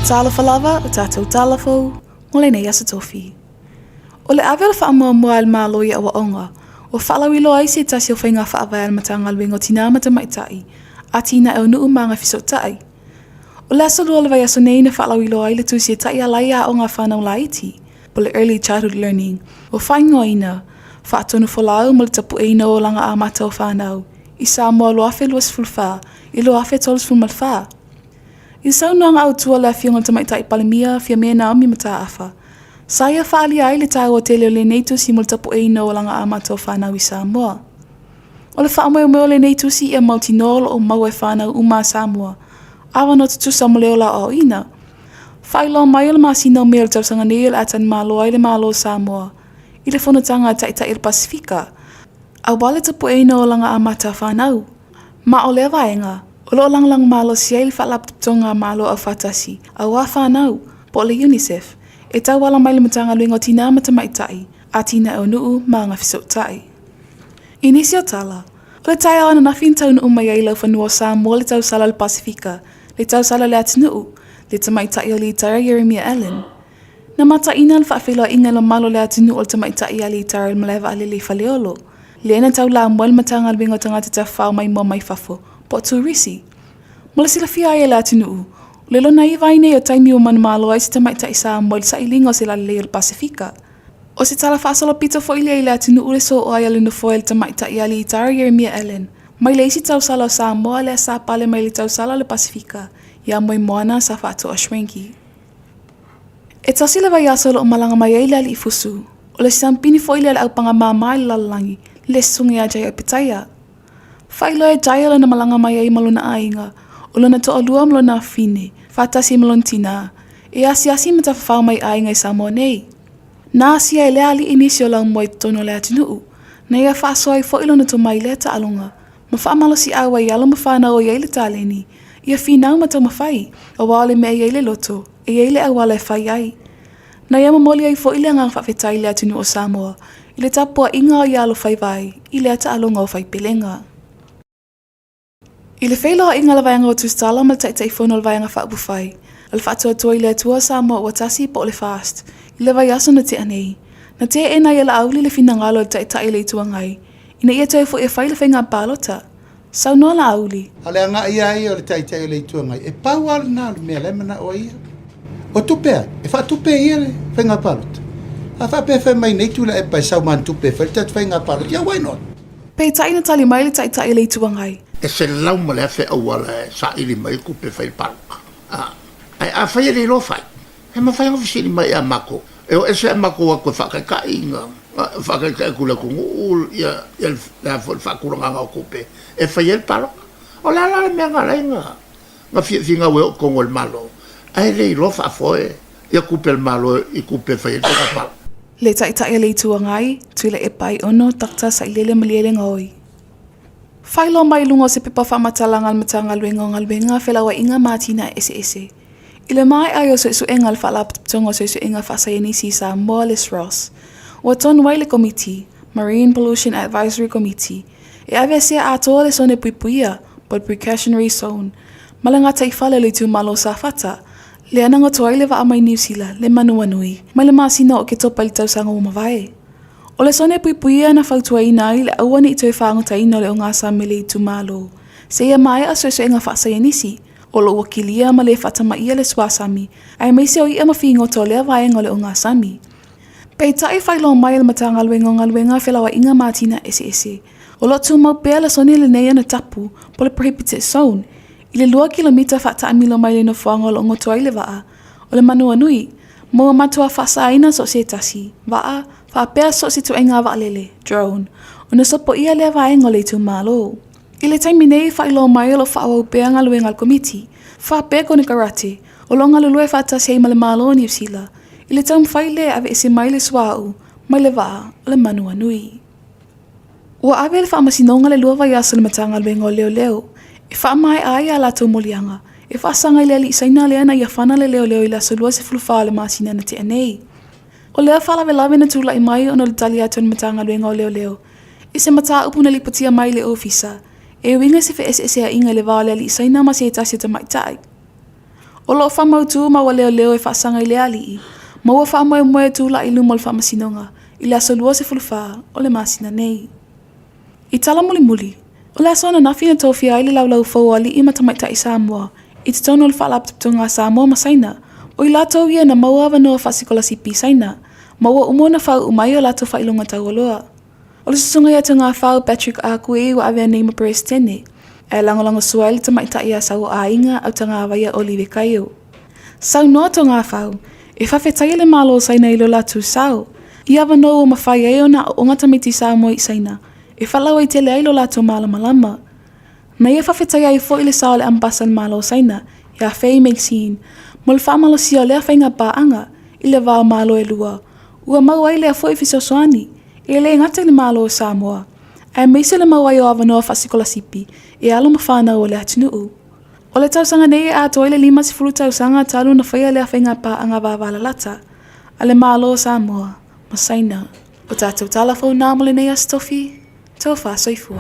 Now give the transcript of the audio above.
Talofa lava o tatou tala fou mo lenei Aso Tofi. O le ave o le faamuamua a le Malo i aoaoga, ua faalauiloa ai se tasi o faiga faavae a le Matagaluega o Tinā ma Tamaitai, Atinae o Nuu ma Agafesootai. O le aso Lua o le vaiaso nei na faalauiloa ai le tusi e taiala ai aoga a fanau laiti, po o le Early Childhood Learning, ua faaigoaina, Faatonu Folau mo le Tapueina o Olaga Amata o Fanau i Samoa 2024 i le 2034. I le saunoaga autu a le Afioga i le Tamaitai Palemia, Fiamē Naomi Mataafa, sa ia faaalia ai le taua tele o lenei tusi mo le tapueina o olaga amata o fanau i Samoa. O le faamoemoe o lenei tusi ia mautinoa o lo o maua e fanau uma a Samoa avanoa tutusa mo le ola aoaoina. Faailoa mai o le masina o Me o le tausaga nei o le a talimalo ai le Malo o Samoa i le Fonotaga a Taitai o le Pasefika aua le tapueina o olaga amata a fanau. Ma o lea vaega, o lo o lagolago malosi ai le Faalapotopotoga a Malo Aufaatasi aua Fanau, po o le UNICEF, e tauala mai le Matagaluega o Tinā ma Tamaitai, Atinae o Nuu ma Agafesootai. I nisi o tala, o le taeao ananafi na taunuu mai ai i laufanua o Samoa le tausala o le Pasefika, le tausala o le atunuu, le tamaitai o Litaea Ieremia Allan. Na mataina le faafeiloaiga i le mamalu o le atunuu o le tamaitai ia Litaea i le malae vaalele i Faleolo, lea na taulamua ai le Matagaluega o Tagata Tafafao Maimoa Mai Fafo, po o Turisi. Mo le silafia ai e le atunuu, o le lona iva ai nei o taimi ua manumalo ai se tamaitai Samoa i le sailiga o se lalelei o le Pasefika. ʻO se tala faasolopito foi lea i le atunuu le sooa ai a le nofoa e le tamaitai Alitara Ieremia Allan mai le isi tausala o Samoa lea sa pale mai le tausala o le Pasefika iā Moemoana sa faatoa Schwenke. E tasi le vaiaso o lo o malaga mai ai le alii fusu, o le siampini foi lea o le aupanga māmā i le lalolagi, le susuga ia Jai Opetaia. Faailoa e Jai lona malaga mai ai ma lona aiga, o lona toalua ma lona afine, faatasi ai ma lona tinā, e asiasi ma tafafao mai aiga i Samoa nei. Na asia e lea alii nisi o laumua i totonu o le atunuu, na ia faasoa ai foi lona tomai i lea taaloga, ma faamalosiau ai alo ma fanau o i ai le taleni, ia finau ma taumafai, aua o le mea e i ai le loto, e i ai le auala e fai ai. Na ia momoli ai foi le agaga faafetai i le atunuu o Samoa i le tapuaiga o ia alofaiva ai i lea taaloga o faipelega. I le feiloaiga a le Vaega o Tusitala ma le Taitaifono o le Vaega Faaupufai a le Faatuatua i le Atua o Samoa Ua Tasi po o le FAST i le vaiaso na tea nei, na teena ai e Laauli le finagalo o le Taitai o le Itu Agai ina ia toe foi e fai le faiga palota. Saunoa Laauli. A o le agai lava ia o le Taitai o le Itu Agai, e pau lava lena o le mea la e manao ai ia. O tupe ai? E faatupe e ia le faiga palota? A faapea e fai mai nei Tuilaepa e sau ma ana tupe e fai le tatou faiga palota, ia why not? Peitai na tali mai le Taitai o le Itu Agai. E 100,000 auala e saili mai ai tupe e fai le palota. Ae afai e le iloa fai, E mafai ona fesili mai ia matou, e o ese a matou atu e faataitai ina faataitai atu i le atunuu ia le a foi le faatulagaga o tupe e fai ai le palota. O le a la le mea na ala ai na finau e oo i totonu o le Malo ae le iloa faafoe ia tupe a le Malo i tupe e fai ai le faiga palota. Le Taitai o le Itu Agai, Tuilaepa Aiono Doctor Sailele Malielegaoi. Faailoa mai i luga o se pepa faamatalaga a le Matagaluega o Galuega, Felauaiga ma Atinae Eseese. I le maea ai o suesuega a le Faalapotopotoga o Suesuega Faasaienisi i Samoa, le SROS, ua tonu ai le Komiti, Marine Pollution Advisory Committee, e aveesea atoa le sone puipuia, po o le precautionary zone, ma le gataifale o le itumalo o Safata, lea na goto ai le vaa mai Niu Sila, le Manuanui, mai le masina o Oketopa i le tausaga ua mavae. O le sone puipuia na fautuaina ai le aua ne i toe faagotaina o le ogasami o le itumalo, seia maea suesuega faasaienisi, o lo o ua kilia ma le faatamaia le suasami, aemaise o i'a ma figota o lea vaega o le ogasami. Peitai faailoa mai e le Matagaluega o Galuega, Felauaiga ma Atinae Eseese, o lo o tumau pea le sone lenei ona tapu, po o le prohibited zone, i le lua kilomita faataamilo mai le nofoaga o lo o goto ai le vaa, o le Manuanui, ma ua matua faasaina so o se tasi, vaa, faapea so o se ituaiga vaalele, drone, ona sopoia lea vaega o le itumalo. I le taimi nei, faailoa mai o lo o faaauau pea galuega a le Komiti, faapea konekarate, o lo o galulue faatasi ai ma le Malo o Niu Sila, i le taumafai lea e aveese mai le suauu mai le vaa o le Manuanui. Ua ave i le faamasinoga le lua vaiaso i le Matagaluega o Leoleo e faamaea ai a latou moliaga e faasaga i le alii Saina lea na ia fana le leoleo i le aso 24 o le masina na tea nei. O lea faalavelave na tulai mai ona o le tali atu a le Matagaluega o Leoleo i se mataupu na lipotia mai i le ofisa e uiga i se feeseeseaiga i le va o le alii Saina ma se tasi o tamaitai. O lo o faamautū ma ua leoleo e faasaga i le alii, ma ua faamoemoe e tulai i luma o le faamasinoga i le aso 24 o le masina nei. I tala mulimuli, o le aso ananafi na tofia ai le laulau fou o alii ma tamaitai Samoa i totonu o le Faalapotopotoga a Samoa ma Saina, o i latou ia na maua avanoa faasikolasipi i Saina, ma ua uma ona faauu mai o latou faailoga taualoa. O le susuga ia Togafau Patrick Ah Kui ua avea nei ma Peresetene, ae lagolagosua ai le tamaitai ia Sauoaiga Autagavaia Olive Kaio. Saunoa Togafau, e faafetaia le Malo o Saina i lo latou sao, i avanoa ua mafai ai ona aooga tamaiti Samoa i Saina e faalauaitele ai lo latou malamalama. Na ia faafetaia ai foi le sao a le Ambasa a le Malo o Saina, ia Fei Meixin, mo le faamalosia o lea faiga paaga i le va o Malo e lua, ua maua ai lea foi fesoasoani, e le gata i le Malo o Samoa, aemaise le maua ai o avanoa faasikolasipi e alo ma fanau a le atunuu. O le tausaga nei e atoa ai le 50 tausaga talu ona faia lea faiga paaga vavalalata a le Malo o Samoa ma Saina. O tatou tala fou na mo lenei Aso Tofi, Tofa Soifua.